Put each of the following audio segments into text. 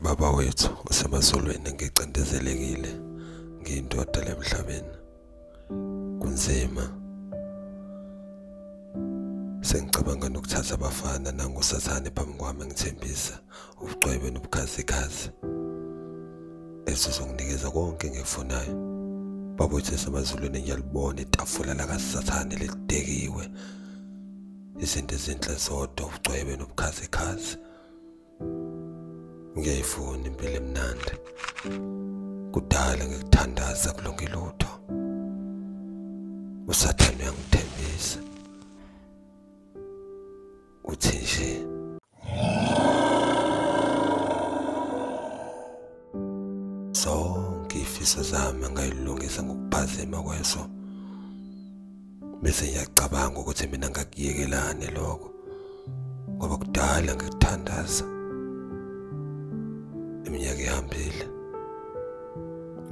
Baba wethu osemazulwini, ngicindezelekile, ngiyindoda lemhlabeni, kunzima. Sengicabanga nokuthatha abafana nangusathane phambi kwami ngithembisa ubucwebe nobukhazikhazi esizonginikeza konke engikufunayo. Baba wethu osemazulwini, ngiyalibona itafula lakasathane lidekiwe, izinto ezinhle zodwa, ubucwebe nobukhazikhazi. Ngiyayifuna impilo emnandi. Kudala ngikuthandaza kulunge lutho. Usathane uyangithembisa. Uthi nje zonke ifiso zami angayilungisa ngokuphazima kweso. Bese ngiyacabanga ukuthi mina ngakuyekelani lokho ngoba kudala ngikuthandaza iminyaka ihambile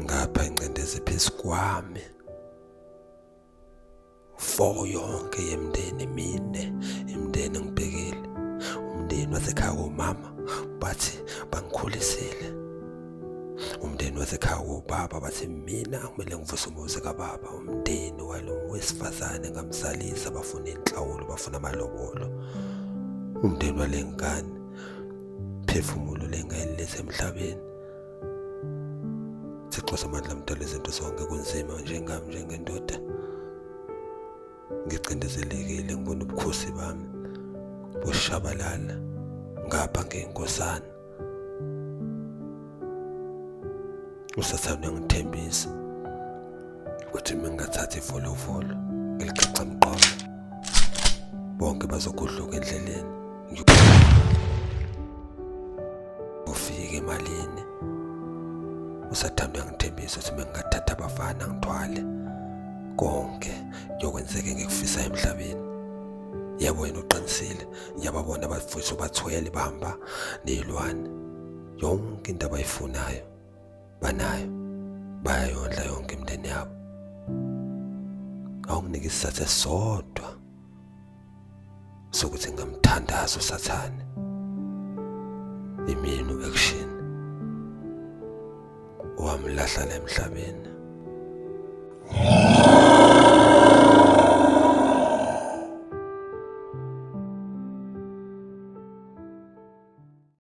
ngapha ingcindezi phezu kwami fo yonke yemndeni mine imndeni ngibhekile umndeni wasekhaya komama bathi bangikhulisile umndeni wasekhaya kobaba bathi mina kumele ngivuse umuzi kababa umndeni walo wesifazane ngamzalisa bafuna inhlawulo bafuna amalobolo umndeni wale ngane phefumulo lengayiletha emhlabeni Thixo samandla mdala izinto zonke kunzima njengami njengendoda ngicindezelekile ngibona ubukhosi bami bushabalala ngapha ngenkosana usathane uyangithembisa ukuthi uma ngingathatha ivolovolo ngiligaxa mqolo bonke bazogudluka endleleni ufike emalini usathane uyangithembisa ukuthi uma ngingathatha abafana ngithwale konke kuyokwenzeka engikufisayo emhlabeni yebo wena uqinisile ngiyababona abafowethu bathwele bahamba ney'lwane yonke into abayifunayo banayo bayayondla yonke imindeni yabo awunginike isizathu esisodwa sokuthi ngingamthandaza usathane imini u-action owamlahla la emhlabeni.